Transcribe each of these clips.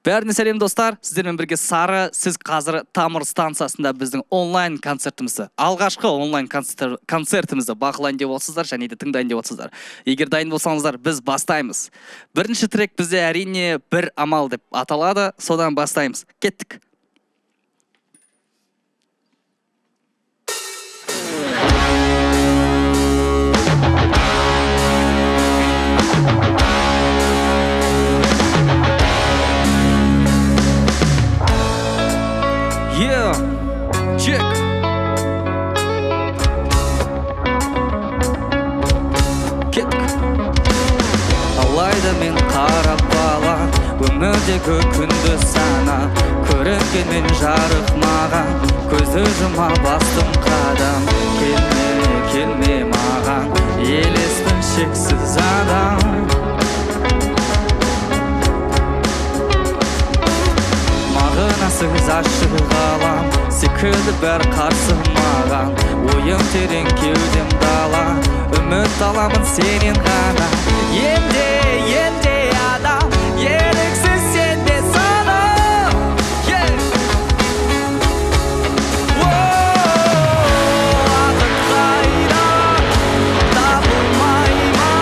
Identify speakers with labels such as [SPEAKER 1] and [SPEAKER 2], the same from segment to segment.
[SPEAKER 1] Бәріне сәлем достар, сіздермен бірге Сары, сіз қазір Тамыр станциясында біздің онлайн концертімізді, алғашқы онлайн концертімізді бақылайын деп отырсыздар және де тыңдайын деп отырсыздар. Егер дайын болсаңыздар, біз бастаймыз. Бірінші трек бізде әрине бір амал деп аталады, содан бастаймыз. Кеттік. Yeah, check. Кеттік. Алайда мен қара бала, өмірдегі күнді сана, көрінгенмен жарық маған, көзді жұма бастым қадам. Келме, келме маған, елеспін шексіз адам. Мағынасыз ашық ғалам, секілді бәр қарсы маған, ойым терең кеудем дала, үміт аламын сенен ғана. Емде, емде адам, еріксіз сенде санам. Уақыт қайда, табылмай ма?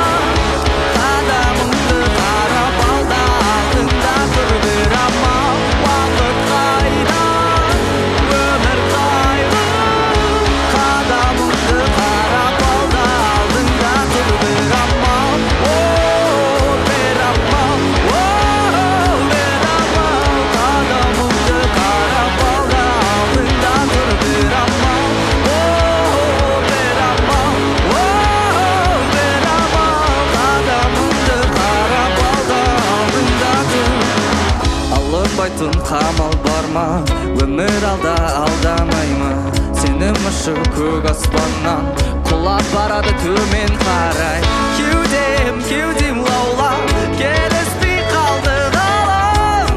[SPEAKER 1] Қадамыңды қарап алда, алдыңда тұр бір амал. Уақыт қайда, өмір қайғы, қадамыңды қарап алда, алдыңда тұр бір амал. О, бір амал, о, бір амал, қадамыңды қарап алда, алдыңда тұр бір амал. О, бір амал, о, бір амал, қадамыңды қарап алда, алдыңда тұр. Алынбайтын қамал бар ма? Өмір алда алдамай ма? Сенім ұшы көк аспаннан құлап барады төмен қарай. Кеудем, кеудем лаулап, келіспей қалды ғалам.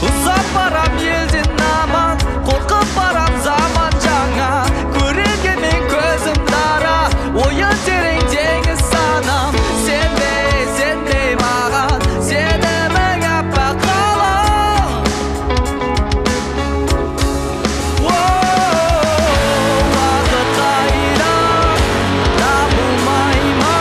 [SPEAKER 1] Ұзап барам елден аман, қорқып барам заман жаңа. Көрінгенмен көзім дара, ойы терең теңіз санам. Сенбе, сенбе маған, сенімің аппақ қалам. Уақыт қайда, табылмай ма?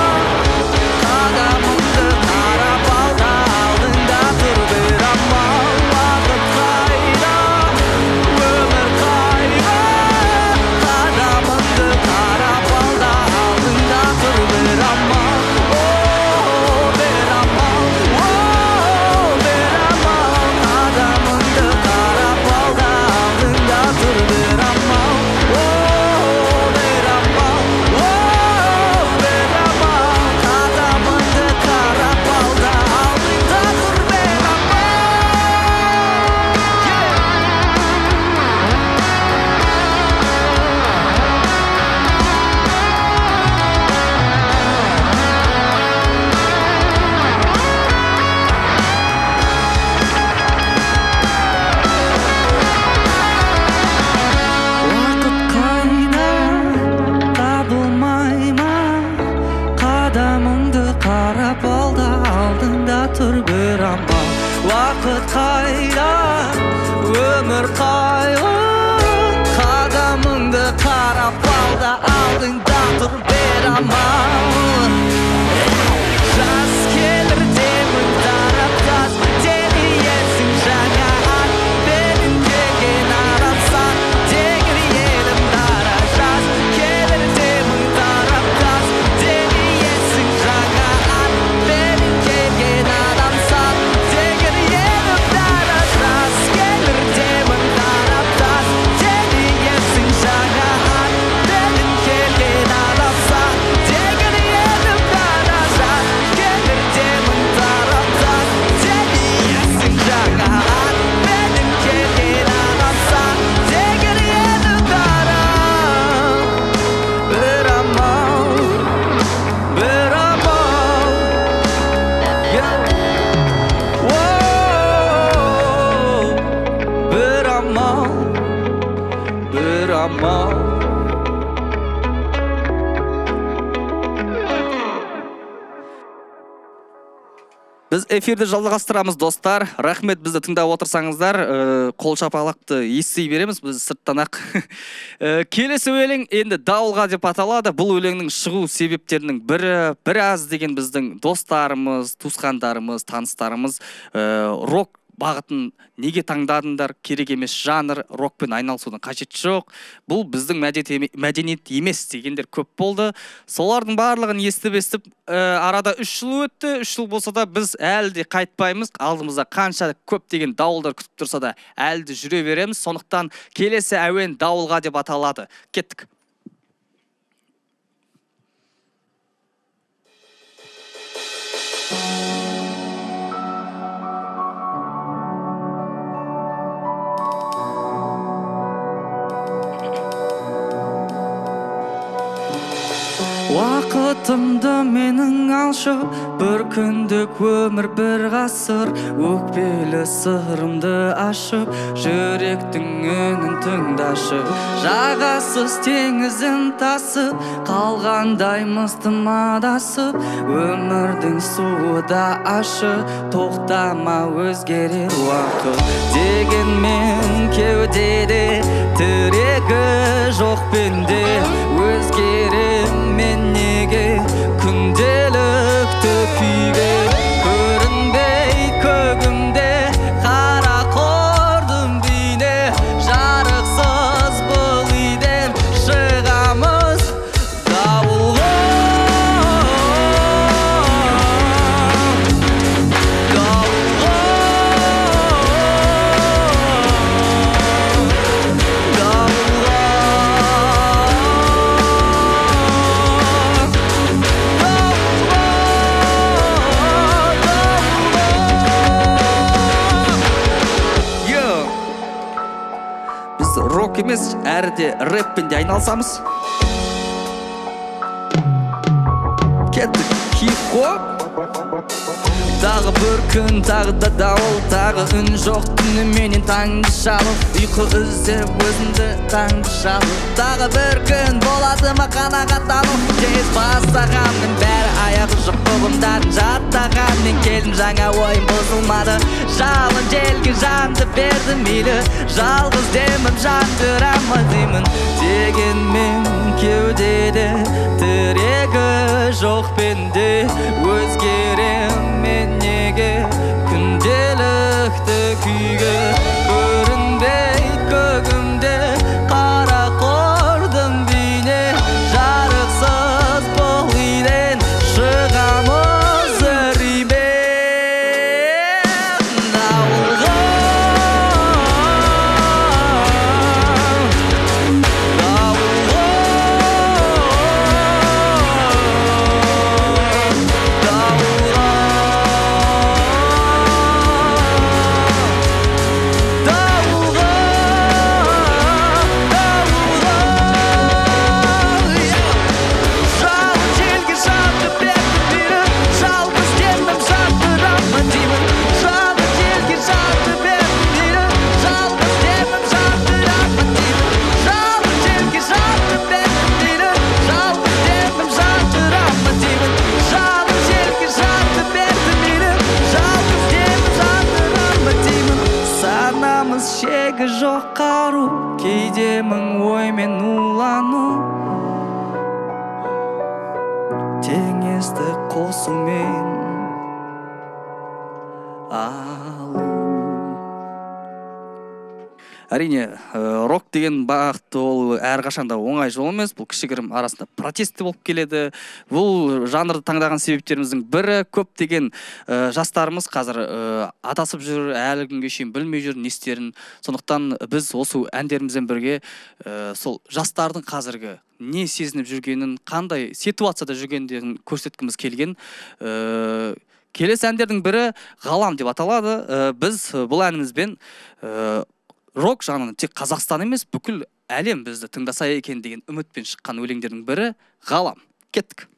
[SPEAKER 1] Қадамыңды қарап алда, алдыңда тұр бір амал. Уақыт қайда, өмір қайғы, қадамыңды қарап алда, алдыңда тұр бір амал. О, бір амал, о, бір амал, қадамыңды қарап алда, алдыңда тұр бір амал. О, бір амал, о, бір амал, қадамыңды қарап алда, алдыңда тұр бір амал. Уақыт қайда, табылмай ма? Қадамыңды қарап алда, алдыңда тұр бір амал. Уақыт қайда, өмір қайғы, қадамыңды қарап алда, алдыңда тұр бір амал. Жас келір демің тарап тас, сен жаңа атпенен келген адамсың, теңір елім дара. Жас келір демің тарап тас, сен жаңа атпенен келген адамсың, теңір елім дара. Жас келір демің тарап тас, сен жаңа атпенен келген адамсың, теңір елім дара. Жас келір демің тарап тас, сен жаңа атпенен келген адамсың, теңір елім дара. Бір амал, бір амал, yeah. Воу, бір амал, бір амал. Біз эфирді жалғастырамыз, достар. Рахмет, бізді тыңдап отырсаңыздар. Қол шапалақты ести береміз біз сырттан ақ. Келесі өлең енді Дауылға деп аталады. Бұл өлеңнің шығу себептерінің бірі, біраз деген біздің достарымыз, туысқандарымыз, таныстарымыз рок бағытын неге таңдадыңдар, керек емес жанр, рокпен айналысудың қажеті жоқ, бұл біздің мәдениет емес дегендер көп болды. Солардың барлығын естіп-естіп, арада 3 жыл өтті. 3 жыл болса да біз әлі де қайтпаймыз. Алдымызда қанша көптеген дауылдар күтіп тұрса да әлі де жүре береміз. Сондықтан келесі әуен Дауылға деп аталады. Кеттік. Уақытымды менің алшы, бір күндік өмір бір ғасыр, өкпелі сырымды ашып, жүректің үнін тыңдашы. Жағасыз теңізін тасып, қалғандаймыз тым адасып, өмірдің суы да ашы, тоқтама өзгерер уақыт. Дегенмен кеудеде тірегі жоқ пенде, өзгерем мен неге күнделікті күйге. Көрінбей көгімде қара қордым бейне, жарықсыз бұл үйден шығамыз дауылға. Дауылға, дауылға. Рок емес, әрі де рэппен де айналысамыз. Кеттік, хип-хоп. Тағы бір күн, тағы да дауыл, тағы үн жоқ түніменен таңды шалып, ұйқы іздеп өзімді таңды шалып. Тағы бір күн болады ма қанағаттану, тез бастағанның бәрі аяғы жоқ ұғымдарын жаттағанмен келдім, жаңа ойым бұзылмады. Жалын желге жанды бердім мейлі, жалғыз демім жандыра ма деймін. Дегенмен кеудеде тірегі жоқ пенде, өзгерем мен неге күнделікті күйге. Көрінбей көгімде қара қордым бейне, жарықсыз бұл үйден шығамыз үреймен. Дауылға, дауылға, дауылға, дауылға, дауылға. Жалын желге жанды бердім мейлі, жалғыз демім жандыра ма деймін. Жалын желге жанды бердім мейлі, жалғыз демім жандыра ма деймін. Жалын желге жанды бердім мейлі, жалғыз демім жандыра ма деймін. Жалын желге жанды бердім мейлі, жалғыз демім жандыра ма деймін. Санамыз шегі жоқ қару, кейде мың оймен улану, теңесті қосумен алу. Әрине, рок деген бағыт ол әрқашанда оңай жол емес. Бұл кішігірім арасында протест те болып келеді. Бұл жанрды таңдаған себептеріміздің бірі, көптеген жастарымыз қазір адасып жүр, әлі күнге шейін білмей жүр не істерін. Сондықтан біз осы әндерімізбен бірге сол жастардың қазіргі не сезініп жүргенін, қандай ситуацияда жүргендерін көрсеткіміз келген. Келесі әндердің бірі Ғалам деп аталады. Біз бұл әнімізбен рок жанрын тек Қазақстан емес, бүкіл әлем бізді тыңдаса екен деген үмітпен шыққан өлеңдердің бірі Ғалам. Кеттік.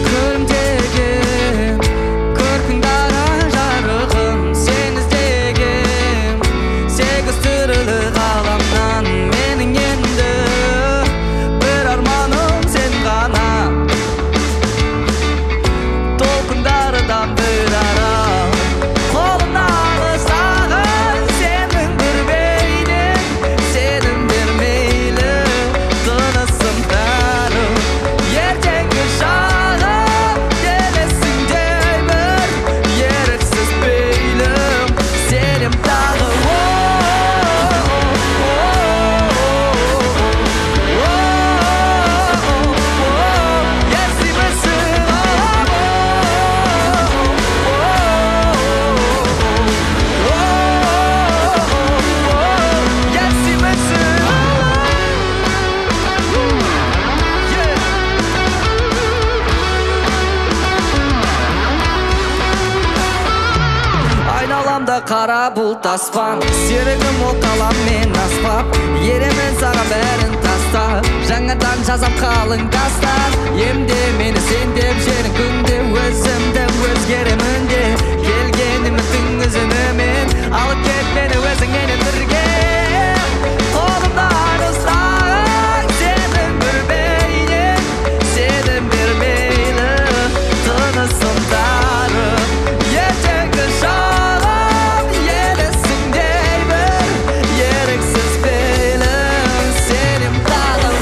[SPEAKER 1] Күлімдеген көркің дара жарығым, сен іздеп Айналамда қара бұлт аспан, серігім ол қалам мен аспап. Еремін саған бәрін тастап, жаңадан жазам қалың дастан. Емде мені сен деп жерің күнде, өзімді өзгеремін де. Келген үміттің үзімімен, алып кет мені өзіңменен бірге. Қолымнан ұстаң, сенің бір бейнең, сенім бермейлі тынысым дарып. Ертеңгі шағым елесіңдей бір, еріксіз пейілім сенім тағы.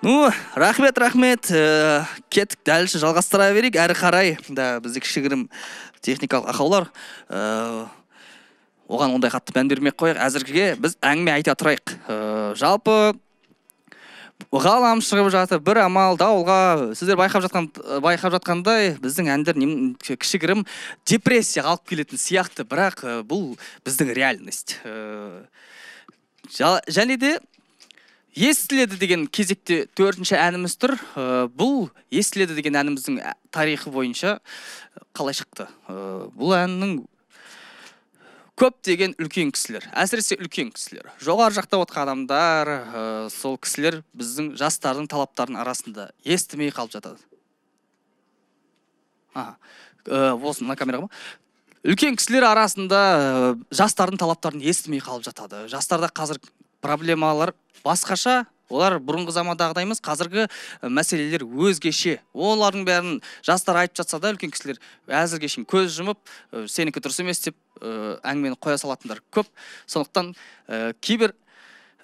[SPEAKER 1] Ну, рахмет, рахмет. Кеттік, дальше жалғастыра берейік. Әрі қарай, да, бізде кішігірім техникалық ақаулар. Оған ондай қатты мән бермей қояйық. Әзірге біз әңгіме айта тұрайық. Жалпы ғалам шығып жатыр, бір амал дауылға. Сіздер байқап жатқандай, біздің әндер кішігірім депрессияға алып келетін сияқты, бірақ бұл біздің реальность. Және де естіледі деген кезекте төртінші әніміз тұр. Бұл естіледі деген әніміздің тарихы бойынша қалай шықты? Бұл әннің көптеген үлкен кісілер, әсіресе үлкен кісілер, жоғары жақта отырған адамдар, сол кісілер біздің жастардың талаптарының арасында естімей қалып жатады. Осы мына камераға ма? Үлкен кісілер арасында жастардың талаптарын естімей қалып жатады. Жастарда қазір проблемалар басқаша, олар бұрынғы замандағыдай емес, қазіргі мәселелер өзгеше. Олардың бәрін жастар айтып жатса да, үлкен кісілер әзірге шейін көз жұмып, сенікі дұрыс емес деп әңгімені қоя салатындар көп. Сондықтан кейбір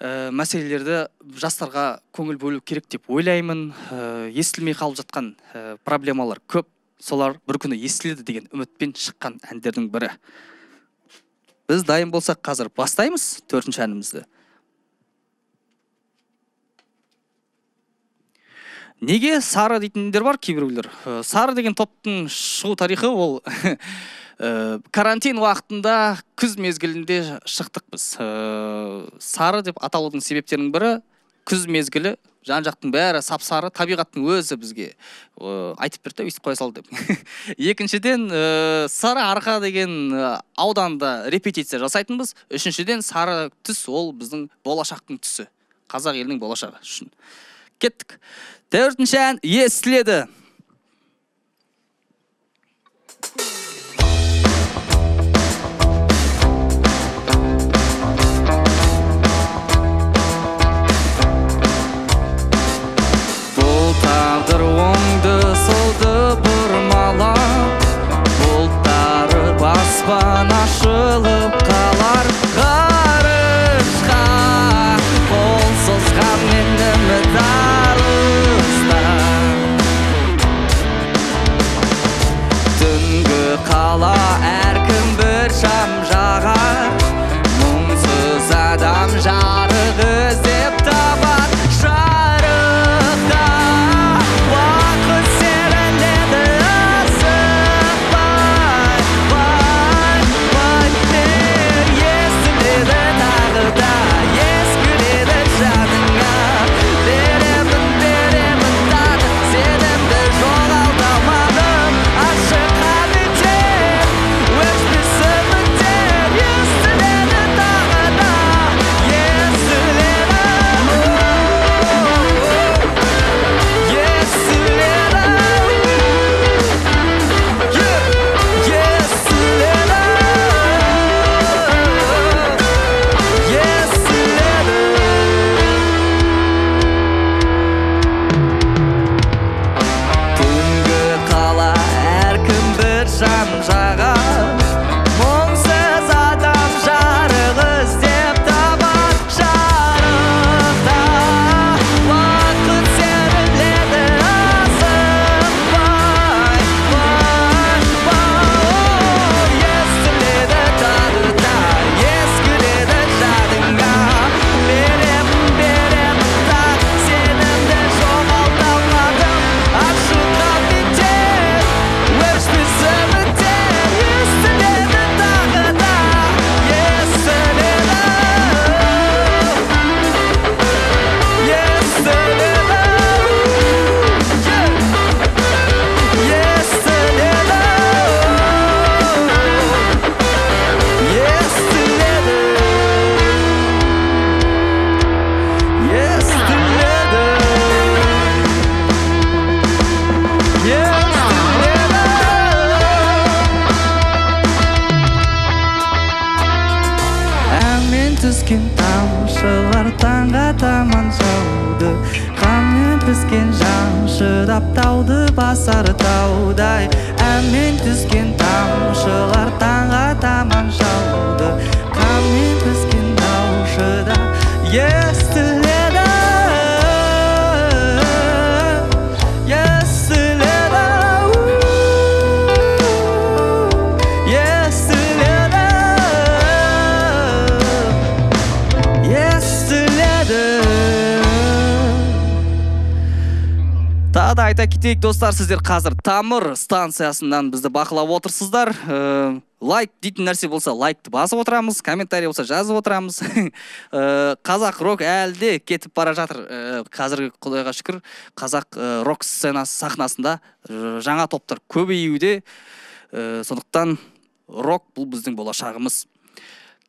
[SPEAKER 1] мәселелерді жастарға көңіл бөлу керек деп ойлаймын. Естілмей қалып жатқан проблемалар көп. Солар бір күні естіледі деген үмітпен шыққан әндердің бірі. Біз дайын болсақ қазір бастаймыз төртінші әнімізді. Неге сары дейтіндер бар кейбіреулер? Сары деген топтың шығу тарихы ол карантин уақытында күз мезгілінде шықтық біз. Сары деп аталудың себептерінің бірі күз мезгілі, жан-жақтың бәрі сап-сары, табиғаттың өзі бізге айтып берді, өйстіп қоя сал деп. Екіншіден, Сары Арқа деген ауданда репетиция жасайтынбыз. Үшіншіден, сары түс ол біздің болашақтың түсі, қазақ елінің болашағы үшін. Кеттік. Төртінші ән естіледі. Бұл тағдыр оңды солды бұрмалап, бұлттары баспан ашылып қалар. Ғарышқа қол созған мен үміт алыста. Түнгі қала әркім бір шам жағар, мұңсыз адам жарық іздеп табар. Жарықта уақыт піскен жан шыдап тауды басар таудай. Әнмен түскен тамшылар таңға таман жауды. Қанмен піскен даушыда естіледі, естіледі, естіледі, естіледі. Тағы да айта кетейік, достар, сіздер қазір Тамыр станциясынан бізді бақылап отырсыздар. Лайк дейтін нәрсе болса, лайкты басып отырамыз, комментарий болса жазып отырамыз. Қазақ рок әлі де кетіп бара жатыр. Қазіргі, құдайға шүкір, қазақ рок сценасы сахнасында жаңа топтар көбеюде. Сондықтан рок бұл біздің болашағымыз.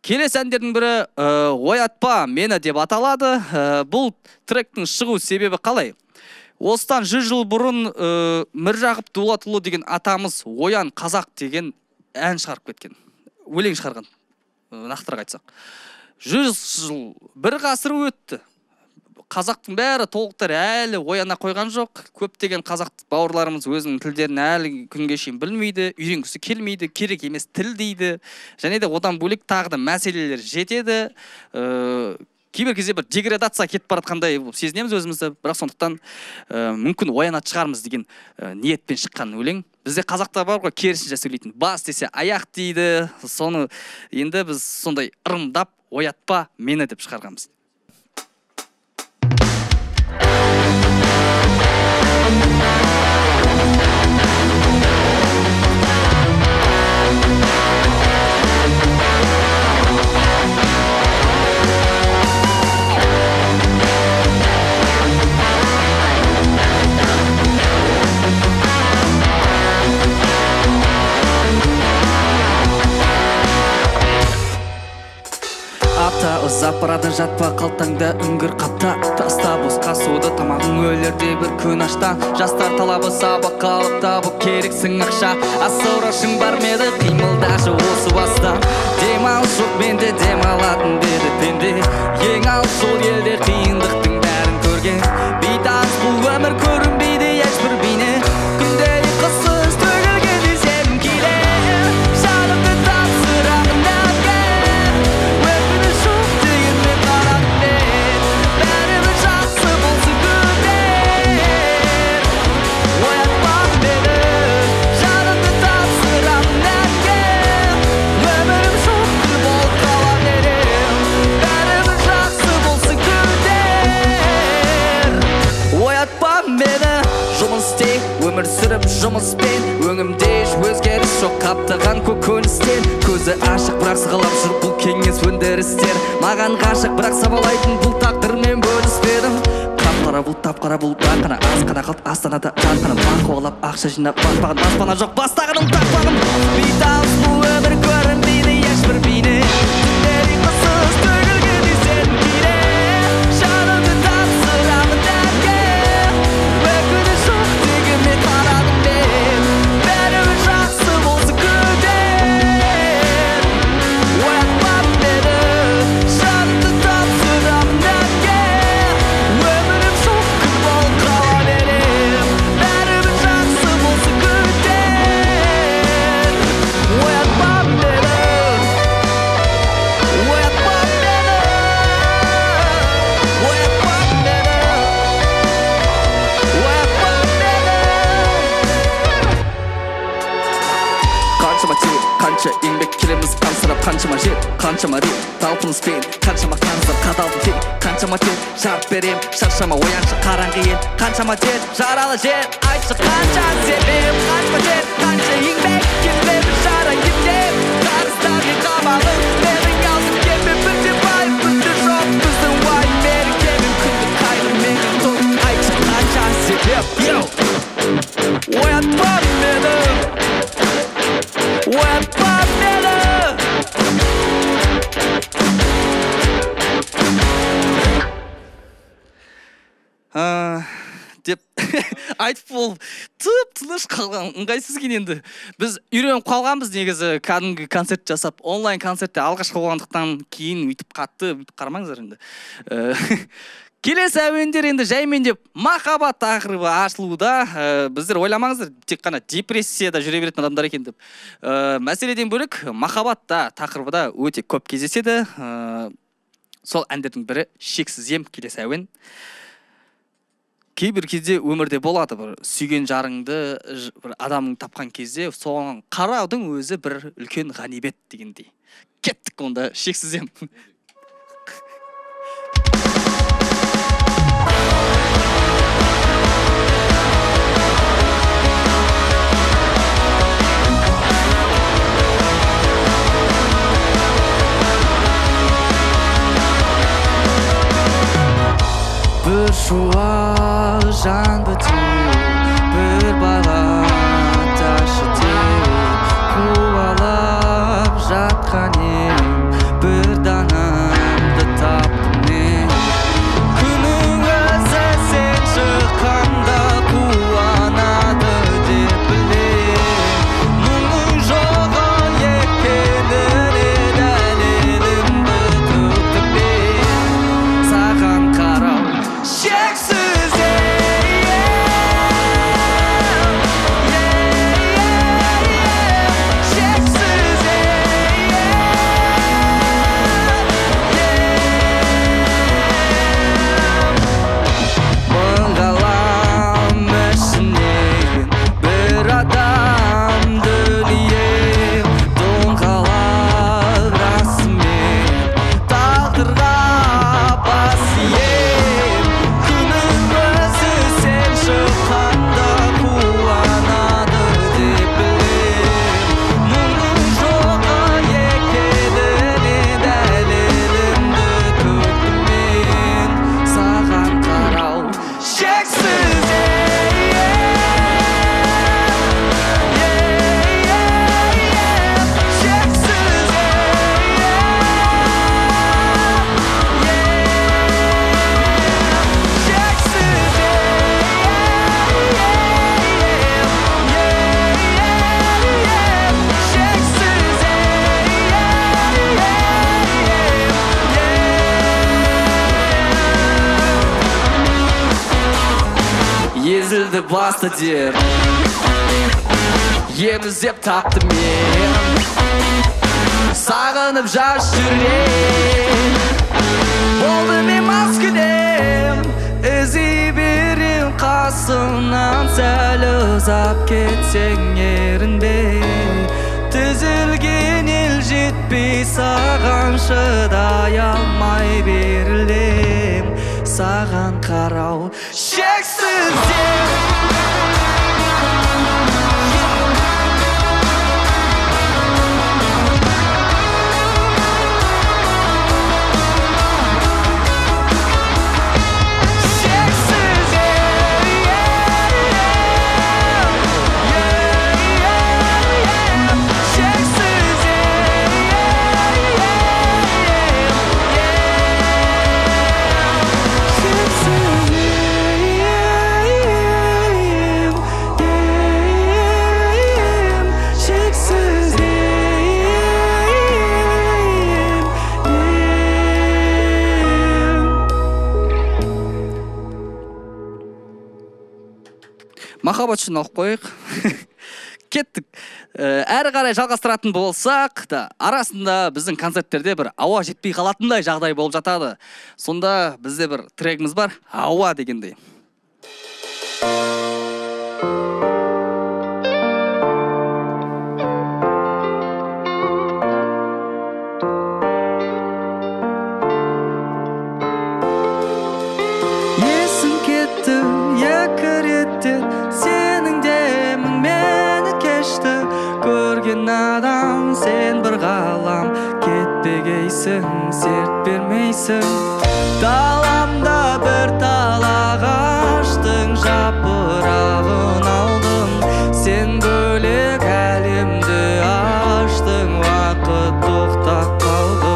[SPEAKER 1] Келесі әндердің бірі «Оятпа мені» деп аталады. Бұл тректің шығу себебі қалай? Осыдан 100 жыл бұрын Міржақып Дулатұлы деген атамыз «Оян қазақ» деген ән шығарып кеткен. Өлең шығарған, нақтырақ айтсақ. 100 жыл, бір ғасыр өтті. Қазақтың бәрі толықтар әлі ояна қойған жоқ. Көптеген қазақ бауырларымыз өзінің тілдерін әлі күнге шейін білмейді, үйренгісі келмейді, керек емес тіл дейді. Және де одан бөлек тағы да мәселелер жетеді. Кейбір кезде бір деградация кетіп бара жатқандай болып сезінеміз өзімізді, бірақ сондықтан мүмкін оянатын шығармыз деген ниетпен шыққан өлең. Бізде қазақта бар ғой керісінше сөйлейтін, бас десе аяқ дейді. Соны енді біз сондай ырымдап «Оятпа мені» деп шығарғанбыз. Апта ұзап барады, жатпа қалтаңда үңгір қапта. Таста босқа суды, тамағың өлерде бір күн аштан. Жастар талабы сабақ алып табу керексің ақша. Асаурашың бар ма еді, қимылдашы осы бастан. Демалыс жоқ менде, демалатын деді пенде. Ең алыс жол елде қиындықтың бәрін көрген. Бейтаныс бұл өмір көрінбейді ешбір бейне. Күнде ұйқысыз төгілгенде сенім кейде. Жанымды тапсырамын әнге. Өкініш жоқ дегенмен қарадым мен. Бәрібір жақсы болсын күндер. Оятпа мені, жанымды тапсырамын әнге. Өмірім жоқ күн болып қала берем. Бәрібір жақсы болсын күндер. Оятпа мені. Жұмыс істей, өмір сүріп жұмыспен. Өңімде еш өзгеріс жоқ, қаптаған көкөністен. Көзі ашық, бірақ сығалап жүр бұл кеңес өндірістер. Маған ғашық, бірақ сабалайтын бұл тағдырмен бөліспедім. Қап-қара бұлт, тап-қара бұлт, бір қана аз қана қалды астанада жан қана. Бақ қуалап, ақша жинап, батпаған баспана жоқ, бастағаным тақпағым. Бейтаныс бұл өмір көрінбейді ешбір бейне. Түндер ұйқысыз төгілгендей сенім кейде. Жанымды тапсырамын дәмге. Өкініш жоқ дегенмен қарадым мен. Бәрібір жақсы болсын күндер. Оятпа мені, жанымды тапсырамын әнге. Өмірім жоқ күн болып қала берем. Бәрібір жақсы болсын күндер. Оятпа мені, оятпа мені, оятпа мені, оятпа мені. Қаншама тер, қанша еңбек келеміз қансырап, қаншама жер, қаншама рет талпыныспен, қаншама қансыр қадалдым тек, қаншама тер жарып берем, шаршама ояншы қараңғы ел, қаншама тер жаралы жер, айтшы қанша себеп, қаншама тер, қанша еңбек келеміз жара емдеп, қарыздармен қамалып, менің аузым келме, бірде бай, бірде жоқ, біздің уайым мерекемен күнді қайғы менен тоқ, айтшы қанша себеп, йоу. Оятпа мені, оятпа мені. Деп Айтып болып тып-тыныш қалған ыңғайсыз екен енді. Біз үйреніп қалғанбыз негізі кәдімгі концерт жасап, онлайн концертте алғашқы болғандықтан кейін өйтіп қатты өйтіп қарамаңыздар енді. Келесі әуендер енді жаймен деп махаббат тақырыбы ашылуда. Біздер ойламаңыздар, тек қана депрессияда жүре беретін адамдар екен деп. Мәселеден бөлек махаббат та тақырыбы да өте көп кездеседі. Сол әндердің бірі шексіз ем келесі әуен. Кейбір кезде өмірде болады бір сүйген жарыңды бір адамың тапқан кезде соған қараудың өзі бір үлкен ғанибет дегендей. Кеттік онда шексіз ем.
[SPEAKER 2] Бір шуақ жан біту, бір бала тащытеу, қуалап жатқан ем, бір данамды таптым мен. Күннің өзі сен шыққанда қуанады деп білем, мұңның жоғы екеніне дәлелімді төктім мен. Саған қарау шексіз ем, шексіз ем, мың ғалам ішінен бір адам дүние доңғалақ расымен тағдырға бас ием. Күннің өзі сен шыққанда қуанады деп білем, мұңның жоғы екеніне дәлелімді төктім мен. Саған қарау шексіз ем, шексіз ем, шексіз ем, шексіз ем.
[SPEAKER 1] Езілді басты дер, ем іздеп таптым мен, сағынып жас жүрек болды мен маскүнем, іздей берем қасымнан сәл ұзап кетсең ерінбе, түзілген ел жетпей саған шыдай алмай берілем, саған қарау шексіз ем. Шексіз ем, шексіз ем, шексіз ем,
[SPEAKER 2] Махаббат үшін алып қояйық. Кеттік. Әрі қарай жалғастыратын болсақ та, арасында біздің концерттерде бір ауа жетпей қалатындай жағдай болып жатады. Сонда бізде бір трегіміз бар, ауа дегендей.
[SPEAKER 1] Есім кетті екі реттен, сенің демің мені кешті. Көрген адам сен бір ғалам, кетпегейсің, серт бермейсің. Даламда бір тал ағаштың жапырағын алдым, сен бөлек әлемді аштың, уақыт тоқтап қалды.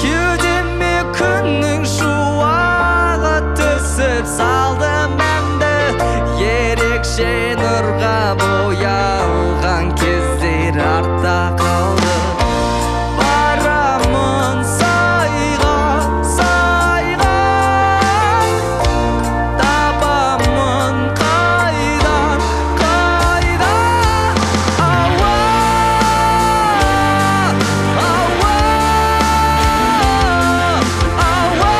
[SPEAKER 1] Кеудеме күннің шуағы түсіп салды мәнді, ерек Нұрға боялған кездер артта қалды. Барамын сайға, сайға, табамын қайдан, қайда. Ауа, ауа, ауа,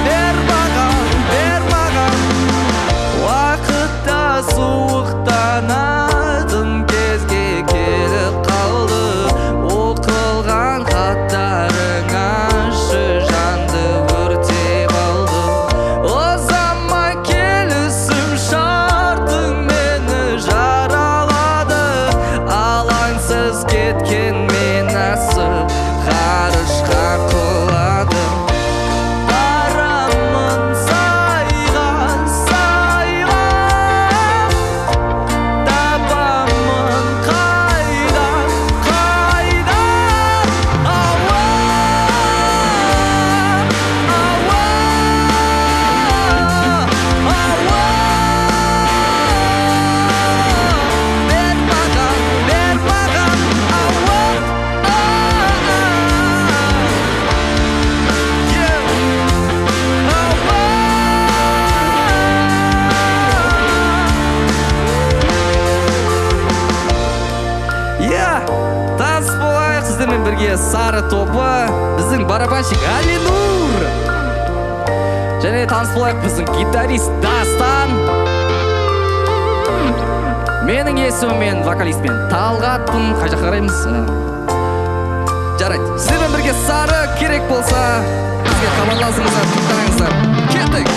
[SPEAKER 1] бер маған, бер маған. Уақытта суықтанатын кезге келіп қалды. Оқылған хаттарың ащы жанды өртеп алды. Ұзамай келісім шартың мені жаралады. Алаңсыз кеткен мен асып ғарышқа құладым. Барамын сайға, сайға, табамын қайдан, қайдан. Ауа, ауа, ауа, бер маған, бер маған. Ауа, ауа. Иә, таныс болайық сіздермен бірге Сары тобы, біздің барабанщик Алинур. Және таныс болайық біздің гитарист Дастан. Менің есімім, мен вокалистпен Талғатпын. Қай жаққа қараймыз? Жарайды, сіздермен бірге Сары, керек болса бізге хабарласыңыздар, тыңдаңыздар. Кеттік!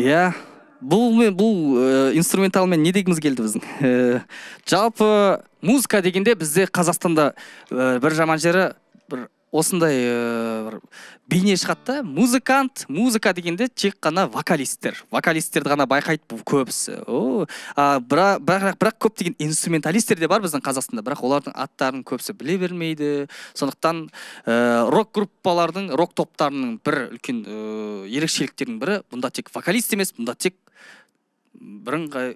[SPEAKER 1] Иә, бұл инструменталмен не дегіміз келді біздің? Жалпы музыка дегенде бізде Қазақстанда бір жаман жері, бір осындай бір бейне шығады да, музыкант, музыка дегенде тек қана вокалисттер. Вокалисттерді ғана байқайды бұл көбісі. О, бірақ көптеген инструменталисттер де бар біздің Қазақстанда, бірақ олардың аттарын көбісі біле бермейді. Сондықтан рок группалардың, рок топтарының бір үлкен ерекшеліктерінің бірі, бұнда тек вокалист емес, бұнда тек бірыңғай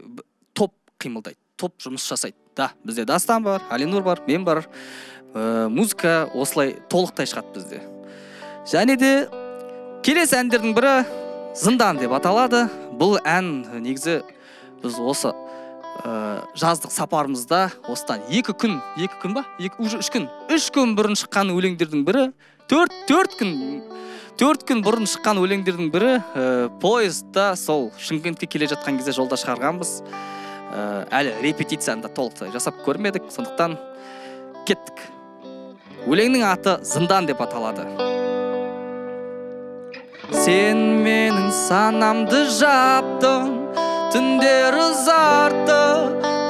[SPEAKER 1] топ қимылдайды, топ жұмыс жасайды. Да, бізде Дастан бар, Алинур бар, мен бар. Музыка осылай толықтай шығады бізде. Және де келесі әндердің бірі Зындан деп аталады. Бұл ән негізі біз осы жаздық сапарымызда осыдан екі күн, екі күн ба? Екі, уже үш күн. Үш күн бұрын шыққан өлеңдердің бірі, төрт күн бұрын шыққан өлеңдердің бірі, поездда сол Шымкентке келе жатқан кезде жолда шығарғанбыз. Әлі репетицияны да толықтай жасап көрмедік, сондықтан кеттік. Өлеңнің аты Зындан деп аталады. Сен менің санамды жаптың, түндер ұзартты,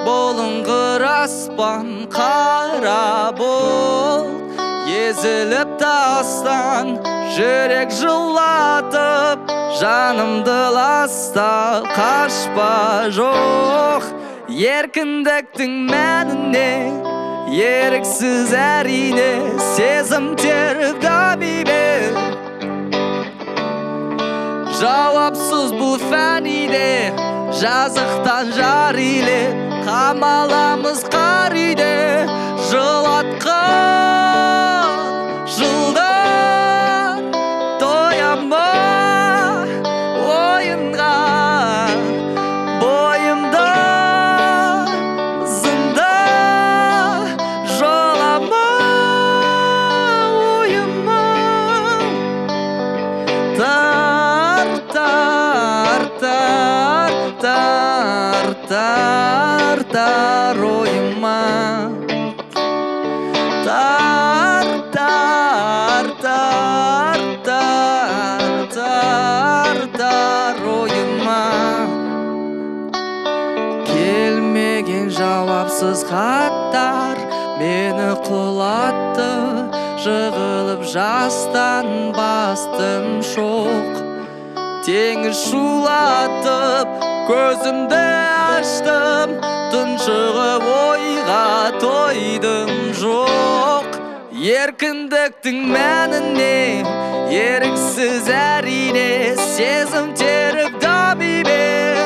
[SPEAKER 1] бұлыңғыр аспан қара бұлт, езіліп тастан, жүрек жылатып, жанымды ластап, қашпа жоқ, еркіндіктің мәніне, еріксіз әрине, сезім теріп дами бер. Жауапсыз бұл фәниде, жазықтан жар илеп, қамаламыз қар үйде, жылатқан жылдар тояма ойынға, бойымда зында жолама ойыма. Тар, тар, тар, тар, тар, тар ойыма. Тар, тар, тар, тар, тар, тар ойыма. Жауапсыз хаттар мені құлатты, жығылып жастан бастым шоқ. Теңіз шулатып көзімді аштым, тұншығып ойға тойдым жоқ. Еркіндіктің мәніне еріксіз әрине сезім теріп дами бер.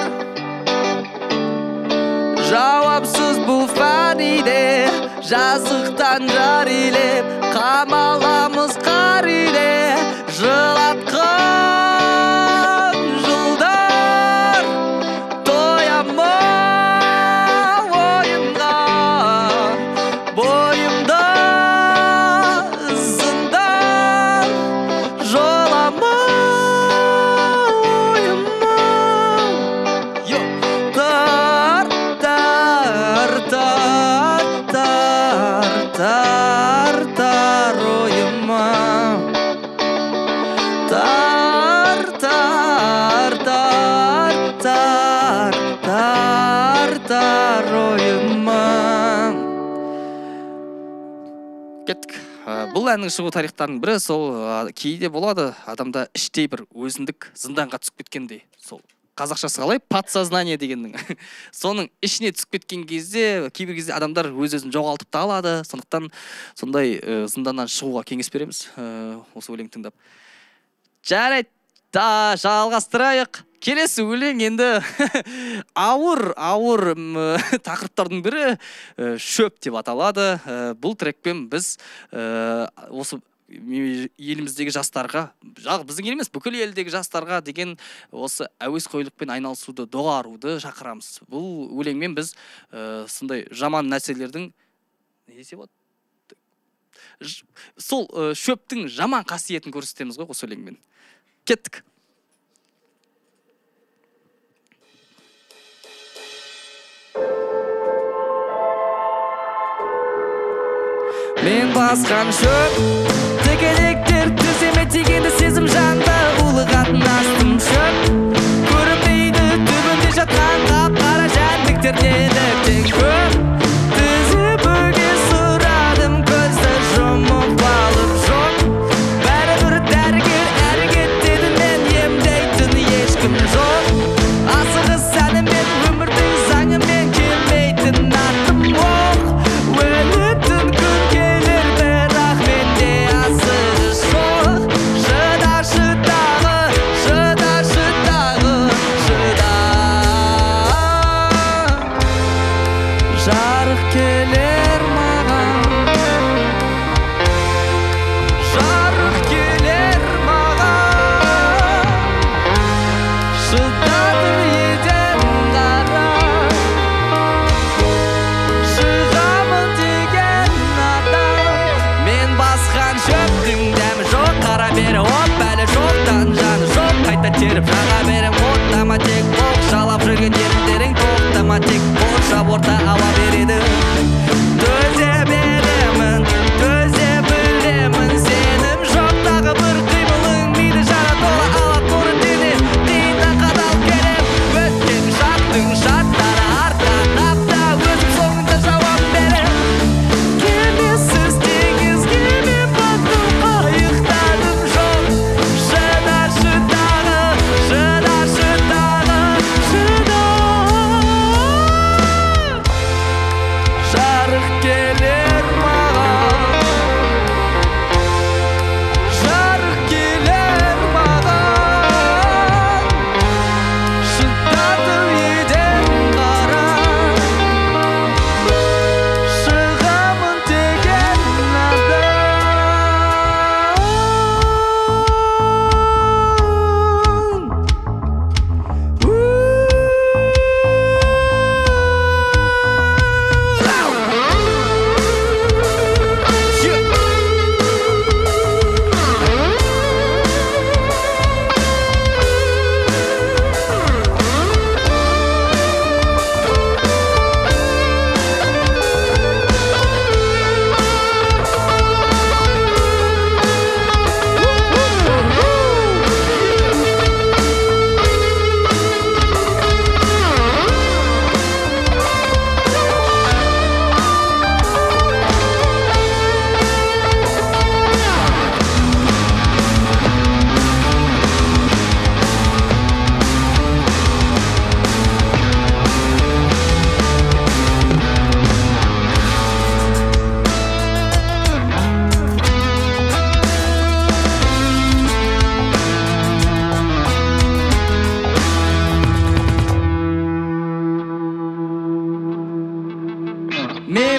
[SPEAKER 1] Жауапсыз бұл фәниде жазықтан жар илеп, қамаламыз қар үйде жылатқан жылдар. Тояма ойынға, бойымда зындан, жолама ойыма. Тар, тар, тар, тар, тар, тар ойыма. Тар, тар, тар, тар, тар, тар ойыма. Кеттік. Бұл әннің шығу тарихтарының бірі сол, кейде болады адамда іштей бір өзіндік зынданға түсіп кеткендей. Сол қазақшасы қалай? Подсознание дегеннің. Соның ішіне түсіп кеткен кезде, кейбір кезде адамдар өз-өзін жоғалтып та алады. Сондықтан сондай зынданнан шығуға кеңес береміз, осы өлең тыңдап. Жарайды, да, жалғастырайық. Келесі өлең енді ауыр, ауыр тақырыптардың бірі, шөп деп аталады. Бұл трекпен біз осы еліміздегі жастарға, біздің ел емес, бүкіл елдегі жастарға деген осы әуесқойлықпен айналысуды, доғаруды шақырамыз. Бұл өлеңмен біз сондай жаман нәрселердің, не десе болады? Сол шөптің жаман қасиетін көрсетеміз ғой осы өлеңмен. Кеттік. Мен басқан шөп, тікенектер тіземе тигенде сезім жанды улығатын астым шөп. Көрінбейді түбінде жатқан қап-қара жәндіктер неліктен көп. Тізе бүге сұрадым, көзді жұмып алып жоқ. Бәрібір дәрігер әрекет деді, мен емдейтін ешкім жоқ. Асығыс әнімен өмірдің заңымен келмейтін атым оқ. Өлетін күн келер, бірақ менде асығыс жоқ. Шыдашы тағы, шыдашы тағы, шыда. Жарық келер маған, жарық келер маған. Шыдадым еден қара, шығамын деген адам. Мен басқан шөптің дәмі жоқ, қара бері оп, әлі жоқтан жаны жоқ. Қайта теріп жаға берем, оттама тек оқшалап жүрген еріндерің тоқтама тек қоршап орта ала береді. Төзе беремін, төзе білемін, сенім жоқ тағы бір қимылың миды жара тола алады торы дене. Қиыннан қадалып келем, өткен шақтың шаттары артта қапта, өзім соңында жауап берем. Келесіз теңізге мен баттым, қайықтадым жоқ. Шыдашы тағы, шыдашы тағы, шыда.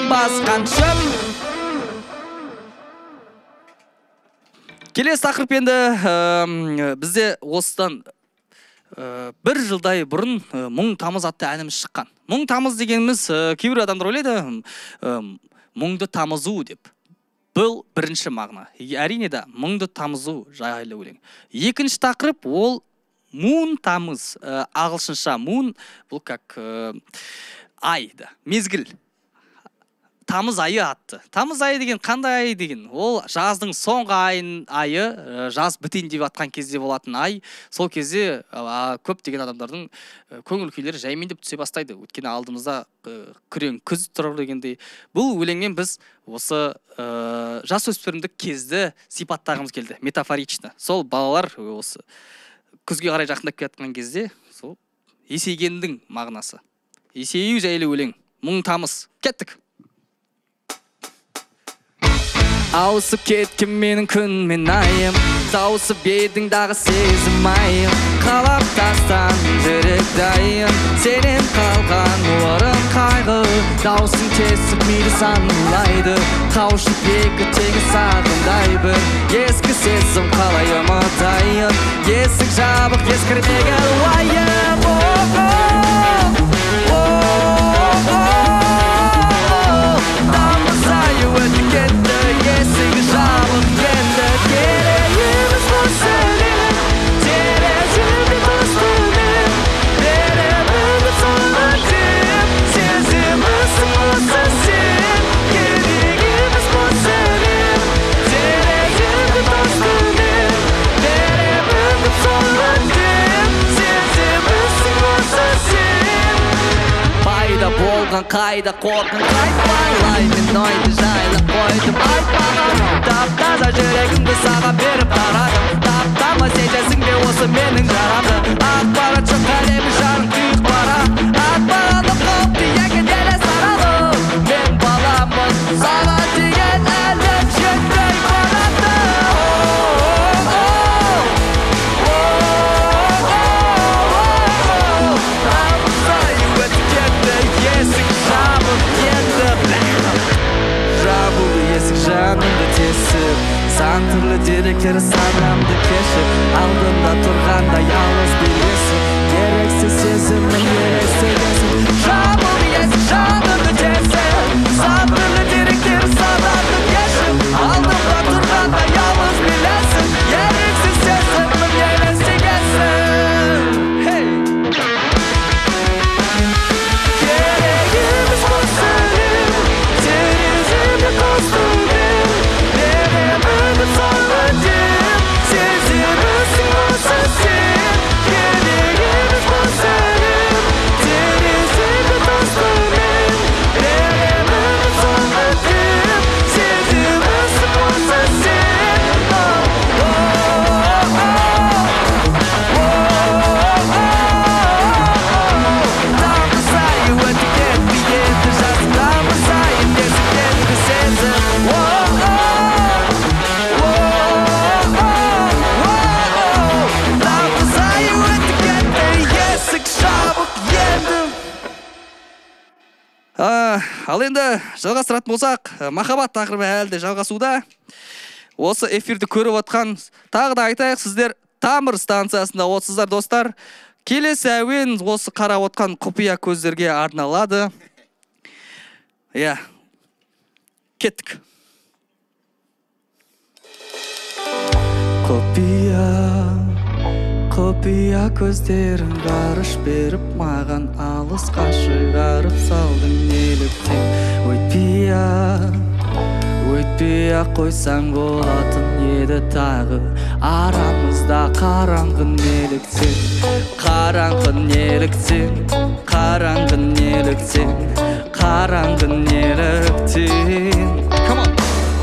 [SPEAKER 1] Мен басқан шөп. Келесі тақырып енді бізде осыдан бір жылдай бұрын Мұң тамыз атты әніміз шыққан. Мұң тамыз дегеніміз кейбір адамдар ойлайды мұңды тамызу деп. Бұл бірінші мағына. Әрине де мұңды тамызу жайлы өлең. Екінші тақырып ол мұң тамыз. Ағылшынша мұң бұл как ай да, мезгіл. Тамыз айы атты. Тамыз айы деген қандай ай деген? Ол жаздың соңғы айы, жаз бітейін деп атқан кезде болатын ай. Сол кезде көптеген адамдардың көңіл күйлері жаймендеп түсе бастайды. Өйткені алдымызда күрең күз тұр дегендей. Бұл өлеңмен біз осы жасөспірімдік кезді сипаттағымыз келді, метафорично. Сол балалар осы күзге қарай жақындап келе жатқан кезде сол есейгендің мағынасы. Есею жайлы өлең. Мұң тамыз. Кеттік. Ауысып кеткен менің күн мен айым, тауысып едің дағы сезім айым, қалап тастан жүрек дайын, сенен қалған орын қайғы, дауысың кесіп миды санлайды, қауышып екі теңіз сағымдай бір, ескі сезім қалай ұмытайын, есік жабық ескірмеген уайым. Тамыз айы өтіп кетті, есік жабық енді, керек емес бұл сәлем, тереземде тостым мен, беремін деп саған дем, сезімімсің осы сен, керек емес бұл сәлем, тереземде тостым мен, беремін деп саған дем, сезімімсің осы сен. Пайда болған қайда қорқың қайтпайлай, мен ойды жайлы қойдым айтпаған, тап-таза жүрегімді саған беріп қарадым, таптама сезесің бе осы менің жарамды, ақпарат жоқ әлемі жарым тұйық бара, атпағаны қауіпті екен елес аралы, мен баламын саған деген әлем жетпей барады. Тамыз айы өтіп кетті, есік жабық енді, жабылды есік жанымды тесіп, сан түрлі деректер санамды кешіп, алдымда тұрғандай алыс белесіп, еріксіз сезімнің елестегенсің. Жабылды есік жанымды тесіп, сан түрлі деректер санамды кешіп, алдымда тұрғандай алыс белесіп, еріксіз сезімнің елестегенсің. Hey! Керек емес бұл сәлем, тереземде тостым мен, беремін деп саған дем, сезімімсің осы сен. Керек емес бұл сәлем, тереземде тостым мен, беремін деп саған дем, сезімімсің осы сен. Тамыз айы өтіп кетті, енді жаз тамыз айы тесіп кетті сезім. Тамыз айы өтіп кетті, есік жабық енді. Ал енді жалғастыратын болсақ, махаббат тақырыбы әлі де жалғасуда. Осы эфирді көріп отқан, тағы да айтайық, сіздер Тамыр станциясында отырсыздар, достар. Келесі әуен осы қарап отқан құпия көздерге арналады. Иә, кеттік. Құпия, құпия көздерің ғарыш беріп маған алысқа шығарып салдың неліктен? Өйтпей-ақ, өйтпей-ақ қойсаң болатын еді тағы, арамызда қараңғы неліктен, қараңғы неліктен, қараңғы неліктен, қараңғы неліктен. Come on!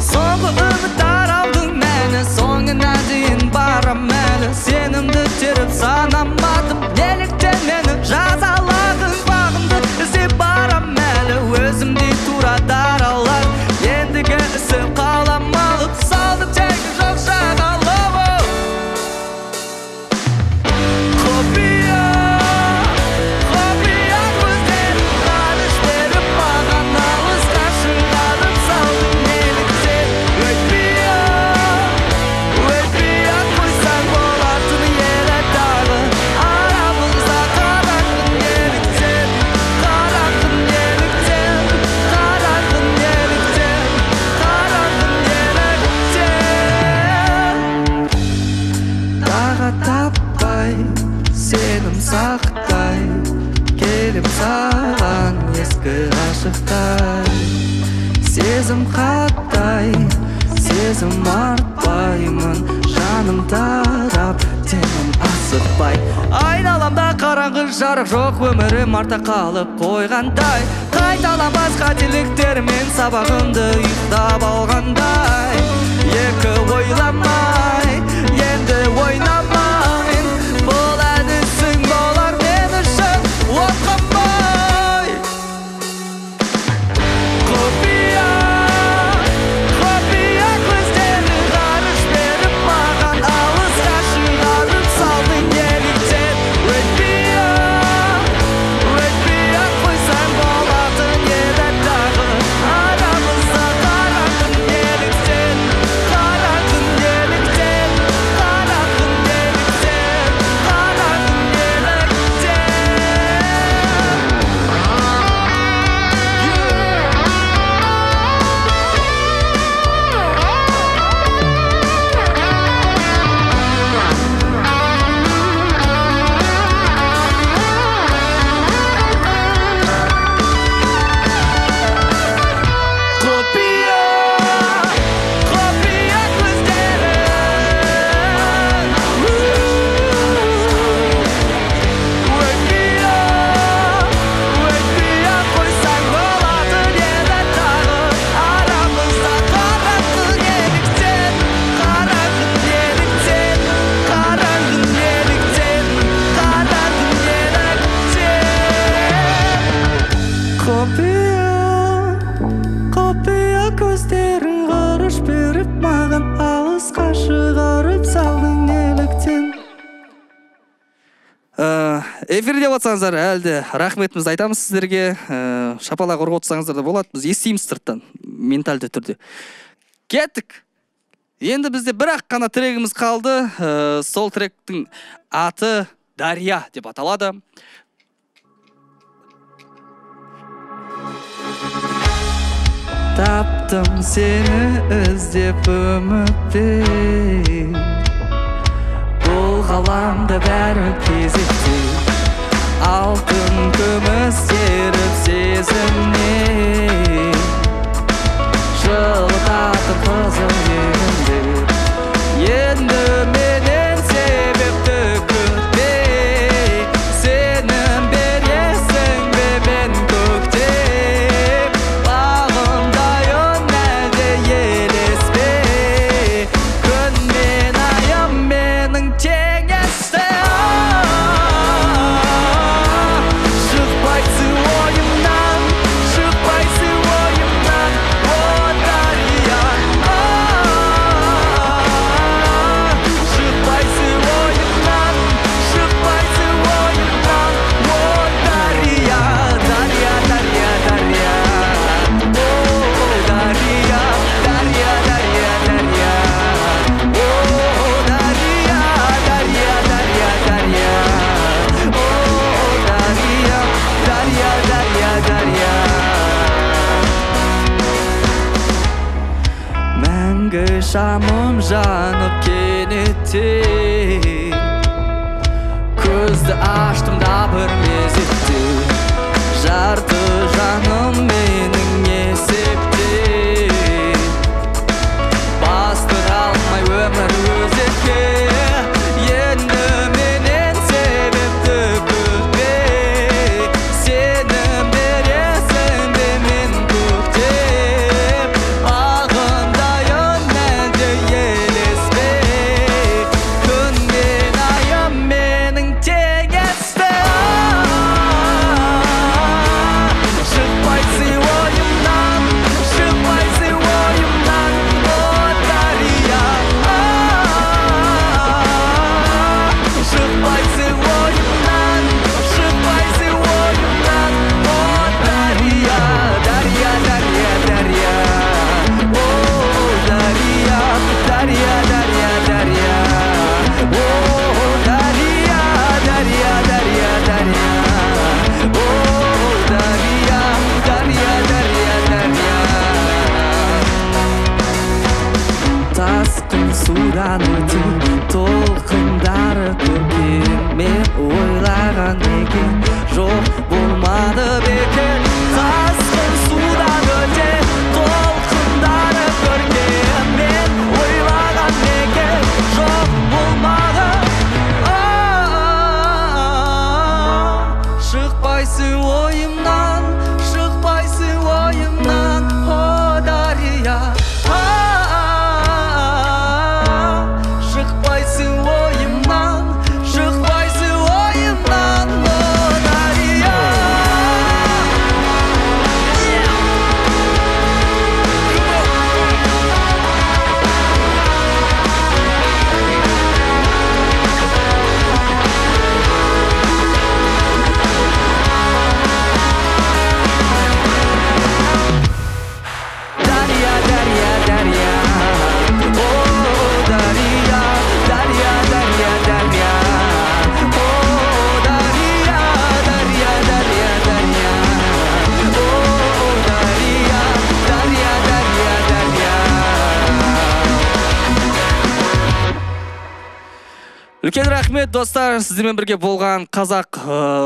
[SPEAKER 1] Соңғы үміт тараудың мәні, соңына дейін барам әлі, сенімді теріп санамадым, неліктен мені жазаладың, бағымды іздеп барам әлі, өзімдей тура даралар, ендігі ісім қалам алып, салды тегі жоқ жағалауы. Құпия, құпия көздерің ғарыш беріп маған алысқа Келіп саған ескі ғашықтай, сезім қаттай, сезім артпаймын. Жаным тарап, демім асықпай. Айналамда қараңғы жарық жоқ, өмірім артта қалып қойғандай. Қайталанбас қателіктермен сабағымды ұйықтап алғандай. Екі ойламай, енді ойнамай, бұл әдісің болар мен үшін оқымай. Құпия, құпия көздері ғарыш беріп маған алысқа шығарып салды неліктен. Өтпей-ақ, өтпей-ақ қойсаң болатын еді тағы. Арамызда қараңғы неліктен, қараңғы неліктен, қараңғы неліктен, қараңғы неліктен. Құпия, құпия көздерің. Өтпей-ақ, өтпей-ақ қойсаң болатын еді тағы. Арамызда қараңғы неліктен, қараңғы неліктен, қараңғы неліктен, қараңғы неліктен. Құпия, құпия көздерің ғарыш беріп маған алысқа шығарып салдың неліктен. Эфирде отырсаңыздар, әлде рахметімізді айтамыз сіздерге. Шапалақ ұрып отырсаңыздар да болады, біз естиміз сырттан, ментальды түрде. Кеттік. Енді бізде бір-ақ қана трегіміз қалды. Сол тректің аты Дария деп аталады. Таптым сені іздеп үмітпен, бұл ғаламда бәрі кезекте. Алтын күміс теріп сезімнен, жылытады қызыл еріндер. Енді менен себепті күтпей, сенім бересің бе мен көктеп? Бағымдайын әлде елес пе? Күн мен айым менің теңесті. Шықпайсың ойымнан, шықпайсың ойымнан, о Дария. Шықпайсың ойымнан, шықпайсың ойымнан, о Дария. Дария, Дария, Дария, о Дария, Дария, Дария, Дария, о Дария, Дария, Дария, Дария, о Дария, Дария, Дария, Дария. Мәңгі шамым жанып кенеттен, көзді аштым да бір мезетте. Жарты жаным менің есепте, бастыра алмай өмір өзекке. Енді менен себепті күтпе, сенім бересің бе мен көктеп? Бағымдайын әлде елес пе? Күн мен айым менің теңесті. Шықпайсың ойымнан, шықпайсың ойымнан, о Дария. Шықпайсың ойымнан, шықпайсың ойымнан, о Дария. Дария, Дария, Дария, о Дария, Дария, Дария, Дария, о Дария, Дария, Дария, Дария, о Дария, Дария, Дария, Дария. Тасқын судан өте толқындары көркем, мен ойлаған екен жоқ болма. ойымнан, шықпайсың ойымнан, о Дария. Шықпайсың ойымнан, шықпайсың ойымнан, о Дария. Дарья, Дарья, Дарья, о, Дарья, Дарья, Дарья, Дарья, о, Дарья, Дарья, Дарья, Дарья, о, Дарья, Дарья, Дарья, Дарья. Үлкен рахмет, достар, сіздермен бірге болған қазақ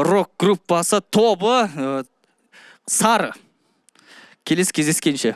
[SPEAKER 1] рок группасы тобы Сары. Келесі кездескенше.